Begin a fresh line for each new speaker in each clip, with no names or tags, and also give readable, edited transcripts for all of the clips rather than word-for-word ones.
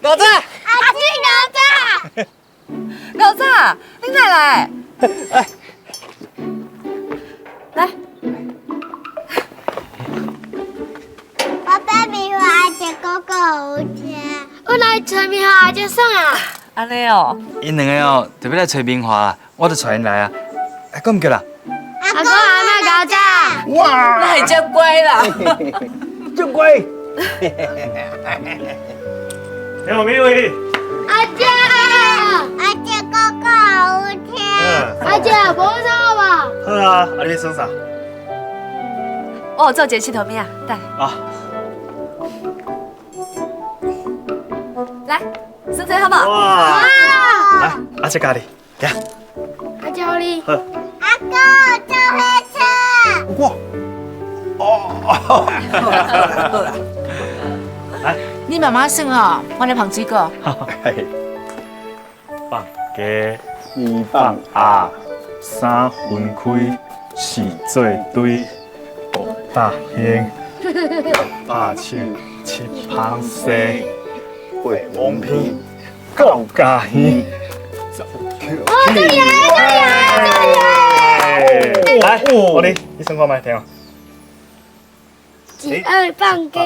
老早，
阿姊老早，
老早，你哪來？來，
我爆米花阿姐哥哥好聽，我來揣棉花阿姐耍啊。
按呢哦。
𪜶兩个哦，特別來揣棉花啦，我就揣𪜶來啊。啊，閣毋叫啦？
阿公阿嬤老早。
哇！
那會遮乖啦。
足乖。
你好，美惠。
阿姐，阿姐哥哥好聽。阿姐，無啥吧？
好啊，啊你欲耍啥？
我有做一个𨑨迌物仔，等。
啊。
來，耍這個好無？
哇！來，阿姐教你，來。
阿姐你。
好。
阿公坐火車。
哇！哦。
好啦。
來。
你慢慢耍吼，我來捧水果。
放雞，
二
放鴨，三分開，四做堆，五搭興，六拍手，七捧西，八摸鼻，九加耳，十
哦，這裡來，這裡來，這裡來。
來，我你，你算看覓聽。
一二放雞。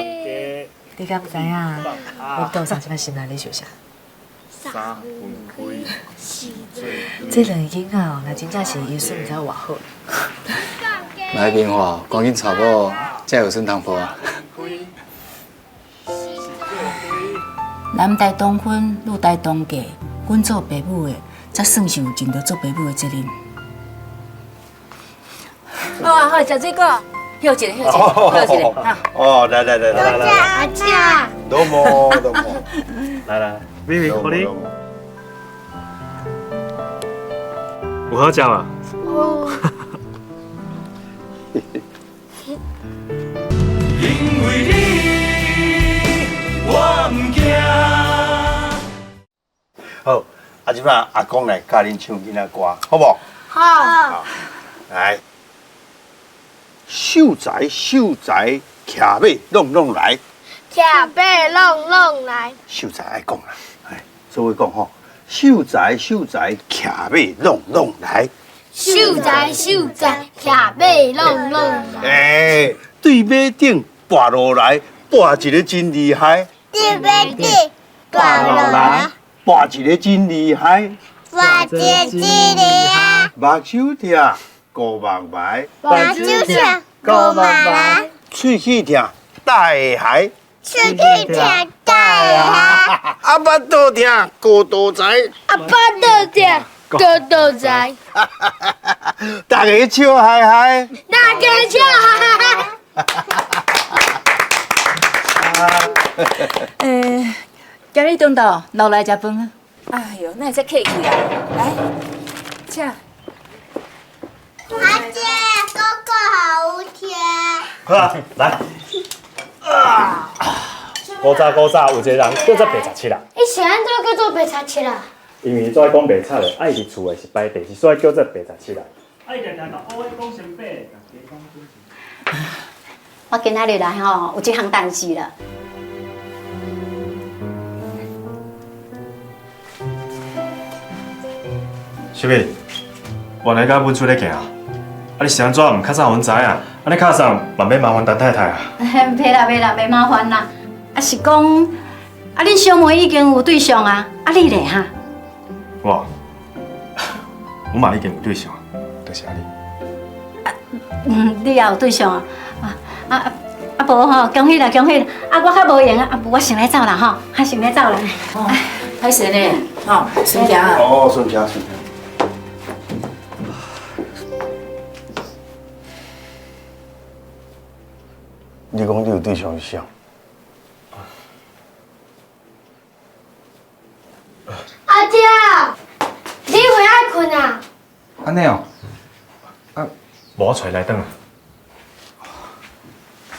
你敢知影？阮父送這擺心內咧想啥？
三分開，四做堆。
這兩個囡仔哦，若真正是伊孫，毋知有偌好。
來棉花，趕緊娶某，才有孫通抱啊！
男大當婚，女大當嫁，阮做爸母的，才算是有盡著做爸母的責任。好啊，好，食水果，歇一下，歇一下，歇一下，哈。
哦，來來來來來，
阿姐。
どうもどうも。
來來，美美，予你。有好食嗎？
有。
因為你，我毋驚。
好，啊，這擺阿公來教恁唱囡仔歌，好無？
好。
來，秀才秀才，騎馬挵挵來。
騎馬挵挵來。
秀才愛講啦，哎，做伙講吼，秀才秀才，騎馬挵挵來。
秀才秀才，騎馬挵挵來。
哎，對馬頂跋落來，跋一个真厲害。
對馬頂跋落來，
跋一个真厲害。
跋一个真厲害。
目睭疼，顧目眉。
目睭疼，顧目眉。
喙齒疼，大下。
喙齒疼，大下。
啊，腹肚疼，糊涂臍。
啊，腹肚疼，糊涂臍。
大家笑嗨嗨。
大家笑嗨嗨。
欸，今日中晝落來食飯啊！哎喲，哪會遮客氣啊？來，請。
阿姐，哥哥好聽。
好啊，來。啊！古早古早有一個人叫做白賊七啦。
伊是按怎叫做白賊七啦？
因為伊做愛講白賊的，啊伊佇厝的是排第四，所以叫做白賊七啦。啊伊定定共烏龜講成白，共雞講成。
我今仔日來吼，有一項代誌啦。
啥物？原來佮阮出咧行，啊你是按怎毋較早予阮知影？按呢敲送嘛免麻煩陳太太啊。
袂啦袂啦，袂麻煩啦。啊是講，啊恁小妹已經有對象啊，啊你咧哈？
我，我嘛已經有對象，就是啊你。
嗯，你也有對象啊？啊啊啊！無吼，恭喜啦恭喜啦！啊我較無閒啊，啊無我先來走啦吼，我先來走啦。
哦，歹勢呢，吼，順行啊。
哦，順行順行。你講你有對象是啥？
阿姐，你會愛睏啊？
按呢哦，啊，
無我揣來轉啊。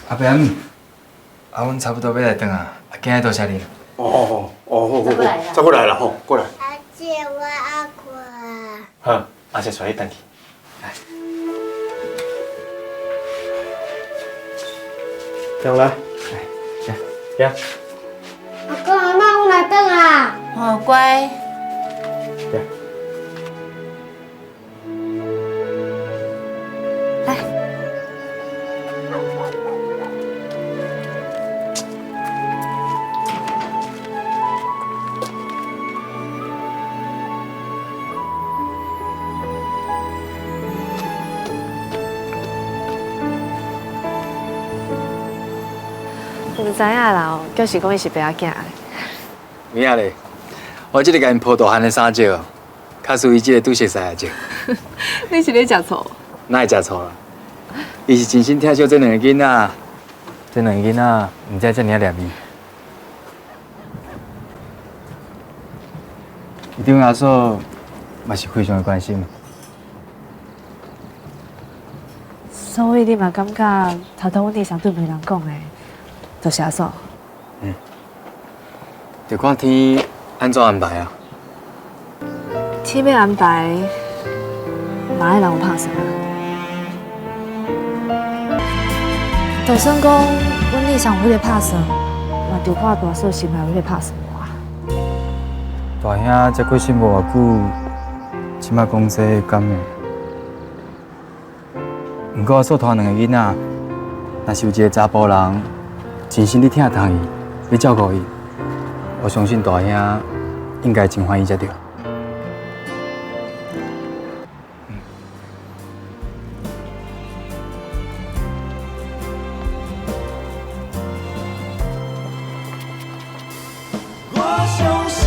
阿伯阿姆，啊，阮差不多欲來轉啊，啊，今日多謝你。
哦哦哦，好好好，再過來啦吼，過來。
阿姐，我愛睏。
好，阿姐揣你轉去。來，來，來，行。
阿公阿嬤，阮來轉啊。
好乖。
来。毋知影啦，就是讲伊是爸仔囝。
有影咧，我這个共𪜶抱大汉的衫少，較输伊這个拄熟似的少。
你是咧食醋？
哪會食醋啦？伊是真心疼惜這兩个囡仔，這兩个囡仔毋才遮爾掠伊。伊對阮阿嫂嘛是非常的關心。
所以你嘛感覺頭拄阮醫生對媒人講的，就是阿嫂。
嗯。就看天按怎安排啊。
天欲安排，嘛愛人有拍算啊。就算講阮醫生有彼个拍算，嘛就看大嫂心內有彼个拍算無啊。
大兄才過身無偌久，這擺講這敢會？毋過阿嫂帶兩个囡仔，若是有一个查埔人真心咧疼痛伊，咧照顧伊，我相信大兄應該真歡喜才對。
我相信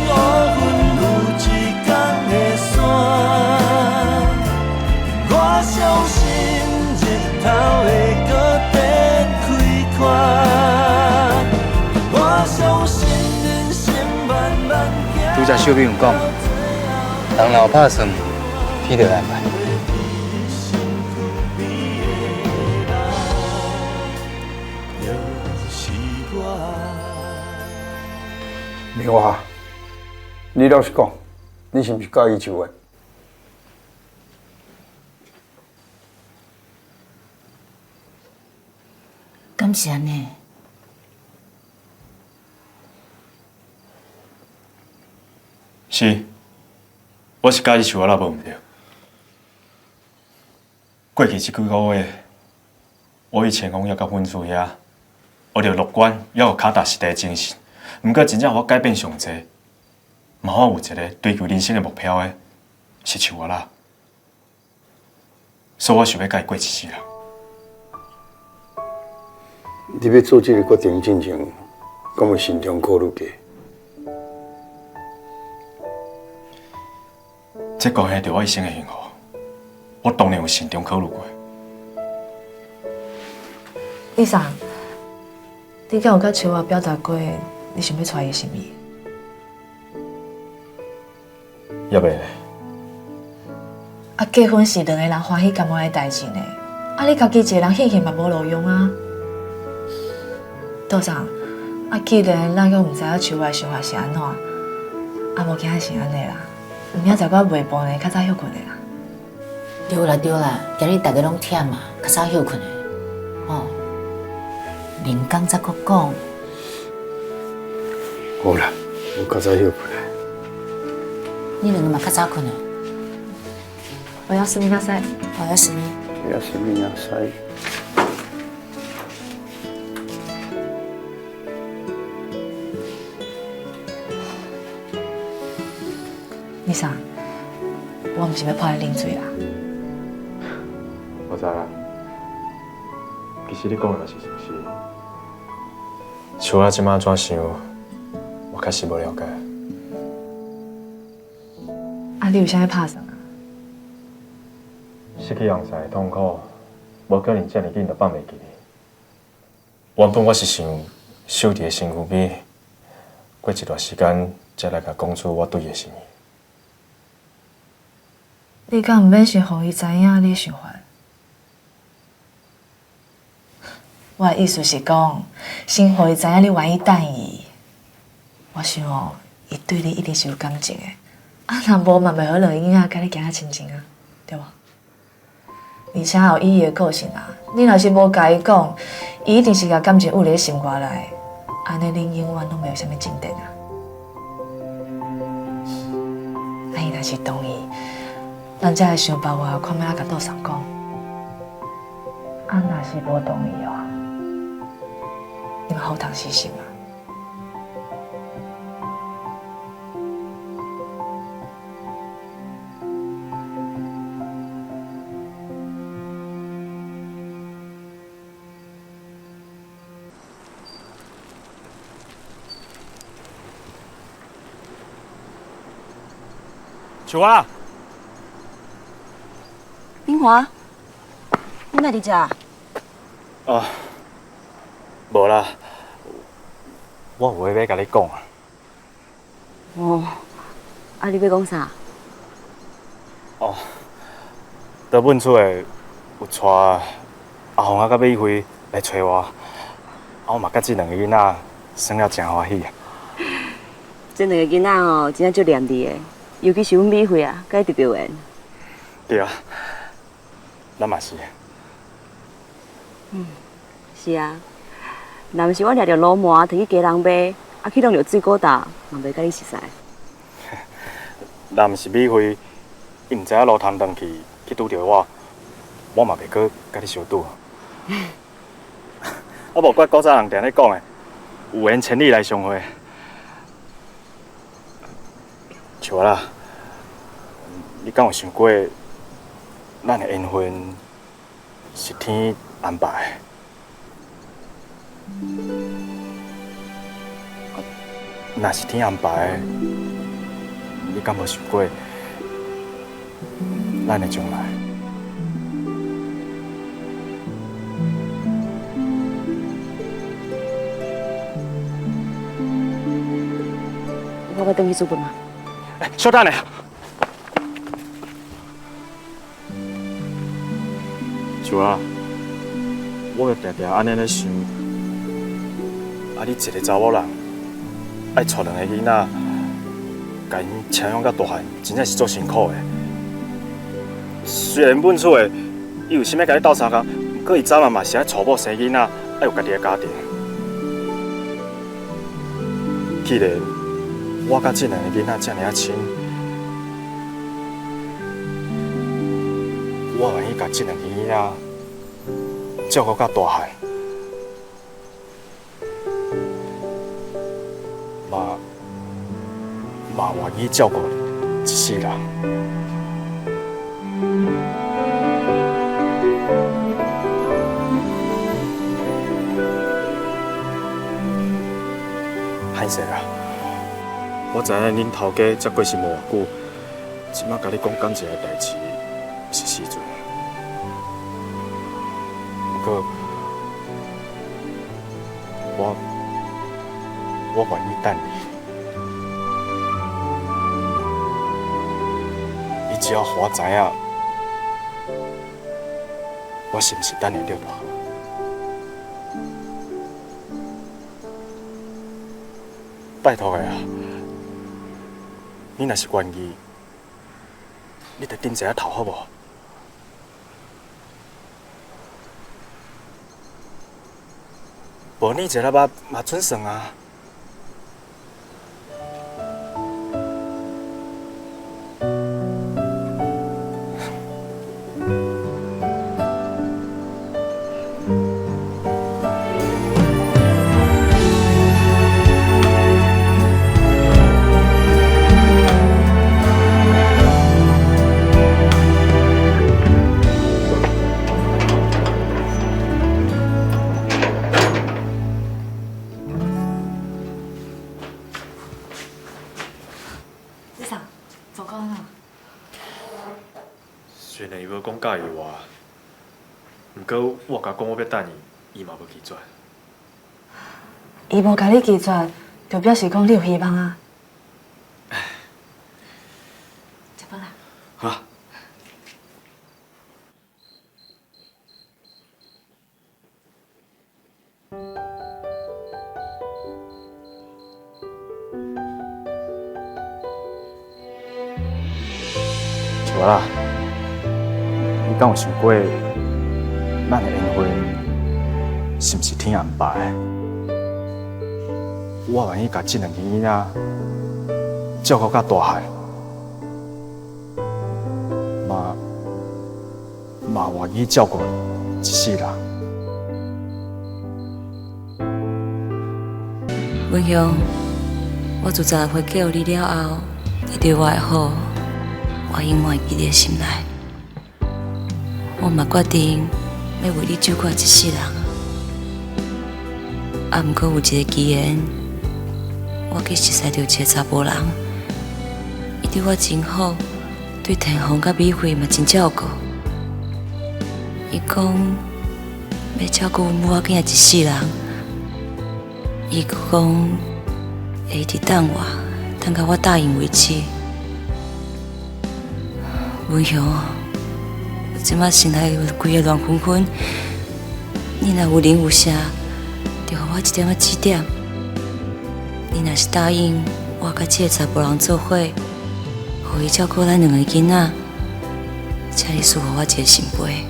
烏雲有一天會散，我相信日頭會閣展開看，我相信人生慢慢行。
拄才秀美有講，人若有拍算，天就會安排。
美華，你老實講，你是毋是佮意秋月？
敢是按呢？
是，我是佮意樹仔啦，無毋對。過去這幾个月，我以前講猶佮阮厝遐，學著樂觀，猶有腳踏實地的精神。毋過真正予我改變上濟，嘛予我有一个追求人生的目標的，是樹仔啦。所以我想欲佮伊過一世人。
你欲做這个決定進前，敢有慎重考慮過？
這關係著我一生的幸福，我當然有慎重考慮過。
醫生，你敢有佮秋仔表達過你想欲娶伊的心意？
猶未咧。
啊，結婚是兩个人歡喜甘願的代誌呢。啊，你家己一个人獻獻嘛無路用啊。道長，啊，既然咱閣毋知影秋仔的想法是按怎，啊，無驚是按呢啦。明仔載我袂晡呢，較早歇睏的啦。
對啦對啦，今日大家攏忝啊，較早歇睏的，吼。明工才閣講。
好啦，我較早歇睏的。
你兩个嘛較早睏的。
我要思密達西。
我要思密。
我要思密達西。
醫生，我毋是欲潑你冷水啦。
我知啦，其實你講的嘛是事實。像我這擺怎想，我確實無了解。
啊，你有啥物拍算啊？
失去翁婿的痛苦，無可能遮爾緊就放袂記。原本我是想守佇个身軀邊，過一段時間才來共講出我對伊的心意。
你敢毋免先予伊知影你的想法？我的意思是講，先予伊知影你願意等伊。我想哦，伊對你一定是有感情的。啊，若無嘛，袂予兩个囡仔佮你行遐親近啊，對無？而且哦，以伊的個性啊，你若是無共伊講，伊一定是共感情蘊佇咧心肝內，按呢恁永遠攏袂有啥物進展啊。伊若是同意，咱才會想辦法看欲按怎共杜桑講。啊，若是無同意的話，你嘛好通死心啊！
树仔，
明华，你哪伫遮？
哦，无啦，我有话欲共你讲啊。
哦，啊，你欲讲啥？
哦，佇阮厝的有𤆬阿凤仔佮美惠來揣我，啊，我嘛佮這兩个囡仔耍了誠歡喜啊。
這兩个囡仔哦，真正足黏你的，尤其是阮美惠啊，佮伊特別有緣。
對啊，咱嘛是。
嗯，是啊，若毋是我掠著鱸鰻，提去鸡籠賣，啊去弄著水果豆，嘛袂佮你熟似。
若毋是美惠，伊毋知影路通轉去，去拄著我，我嘛袂閣佮你相拄。啊，無怪古早人定咧講的，有緣千里來相會。像我啦，你敢有想過，咱的緣分是天安排的？若是天安排的，你敢無想過，咱的將來？
我欲轉去煮飯嗎？
欸，稍等下。像啊，我就定定按呢咧想，啊，你一个查某人，愛帶兩個囡仔，共𪜶晟養到大漢，真正是足辛苦的。雖然阮厝的伊有啥物共你鬥相共，毋過伊早晚嘛是愛娶某生囡仔，愛有家己的家庭。既然我佮這兩个囡仔這爾仔親，我願意共這兩个囡仔照顧到大漢，嘛願意照顧你一世人。歹勢啦，我知影恁頭家才過身無偌久，這擺共你講感情的代誌是時陣。不過，我願意等你，你只要予我知影，我是毋是等會著就好。拜託的啊，你若是願意，你就點一下頭好無？無你一粒仔嘛準算啊！
你啥？状况按怎？
雖然伊無講佮意我，毋過我共講我欲等伊，伊嘛無拒絕。
伊無共你拒絕，就表示講你有希望啊。食飯啦。
好。像我啦，你敢有想過，咱的緣分是毋是天安排的？我願意共這兩个囡仔照顧到大漢，嘛願意照顧伊一世人。
文雄，我自十六歲嫁予你了後，你對我的好，我永遠會記佇心內。我嘛決定欲為你照顧一世人。啊，毋過有一个機緣，我去熟似著一个查埔人，伊對我真好，對天鳳佮美惠嘛真照顧。伊講欲照顧阮母仔囝一世人，伊閣講會一直等我，等到我答應為止。文雄，我這馬心內規个亂紛紛，你若有靈有聲，就予我一點仔指點。你若是答應我佮這个查埔人做伙，予伊照顧咱兩个囡仔，請你賜予我一个聖杯。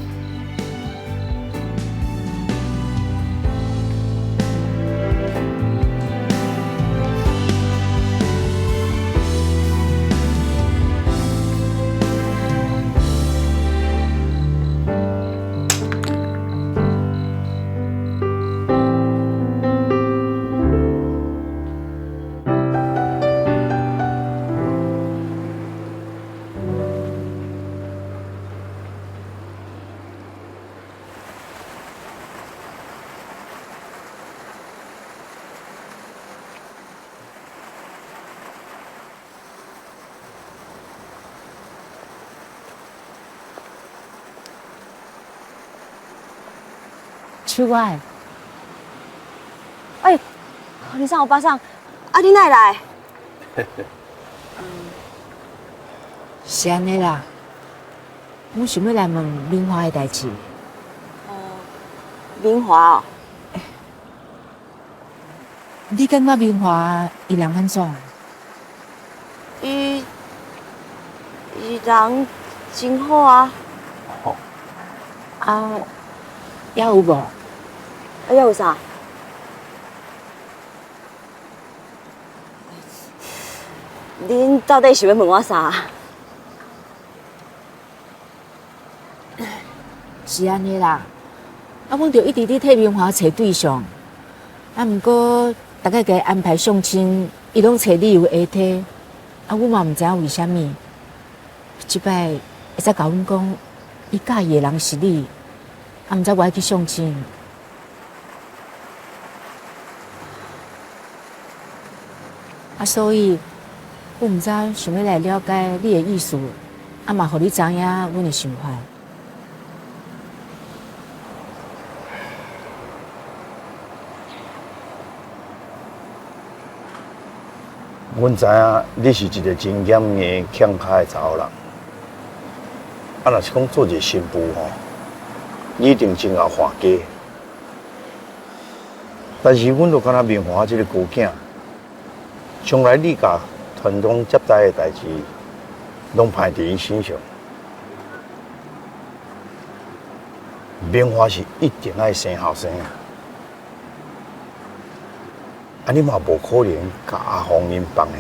秋爱，
哎，你上欧巴桑，啊，你哪会来？
是按呢啦，阮想欲来问明华的代誌。
哦，明華哦。
你感覺明華伊人按怎？
伊人真好啊。
啊，猶有無？
啊，猶有啥？恁到底是欲問我啥？
是按呢啦，啊，阮就一直咧替明華揣對象，啊，毋過逐擺共伊安排相親，伊攏揣理由下推，啊，阮嘛毋知影為啥物。這擺伊才共阮講，伊佮意的人是你，啊，毋知我愛去相親。啊，所以，阮毋知想欲來了解你的意思，啊，嘛，予你知影阮的想法。
阮知影你是一个真俭硬欠跤的查某人，啊，若是講做一个新婦吼，你一定真𠢕換家。但是阮就敢若明華這个孤囝，將來你共傳宗接代的代誌，攏歹佇伊身上。明華是一定愛生後生啊！啊，你嘛無可能共阿鳳𪜶放下，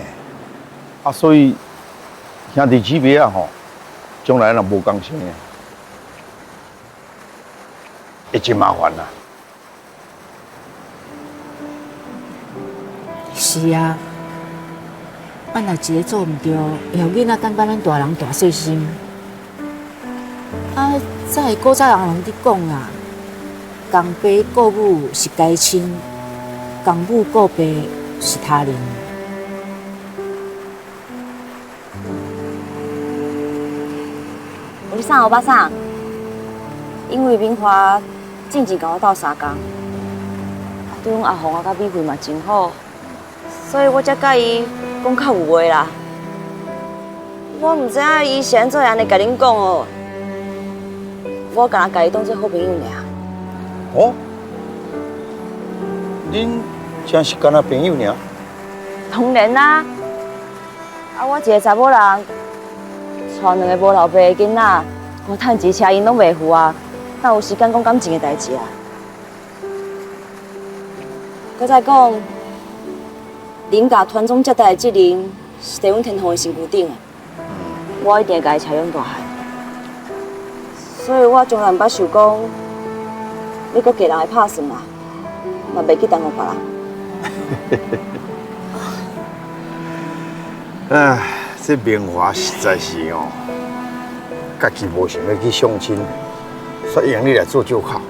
啊，所以兄弟姊妹啊吼，將來若無仝生，會真麻煩啦。
是啊，咱若一个做毋對，會予囡仔感覺咱大人大細心。啊，早的古早人攏佇講啊，共爸顧母是家親。共母顧爸是他人。
你啥欧巴桑？因為明華進前共我鬥相共，啊，對阮阿鳳啊佮美惠嘛真好，所以我才佮伊講較有話啦。我毋知影伊是按怎會按呢共恁講哦，我敢若共伊當做好朋友爾。
哦，恁真是干焦朋友爾？
當然啦，啊，我一个查某人，帶兩个無老爸的囡仔，我趁錢車𪜶攏袂赴啊，哪有時間講感情的代誌啊？閣再講，恁共傳宗接代的責任是佇阮天鳳的身軀頂的，我一定會共伊捙養大漢。所以我從來毋捌想講你閣嫁人的拍算啦，嘛袂去耽誤別人。
唉，這明華實在是哦，家己無想欲去相親，煞用你來做借口。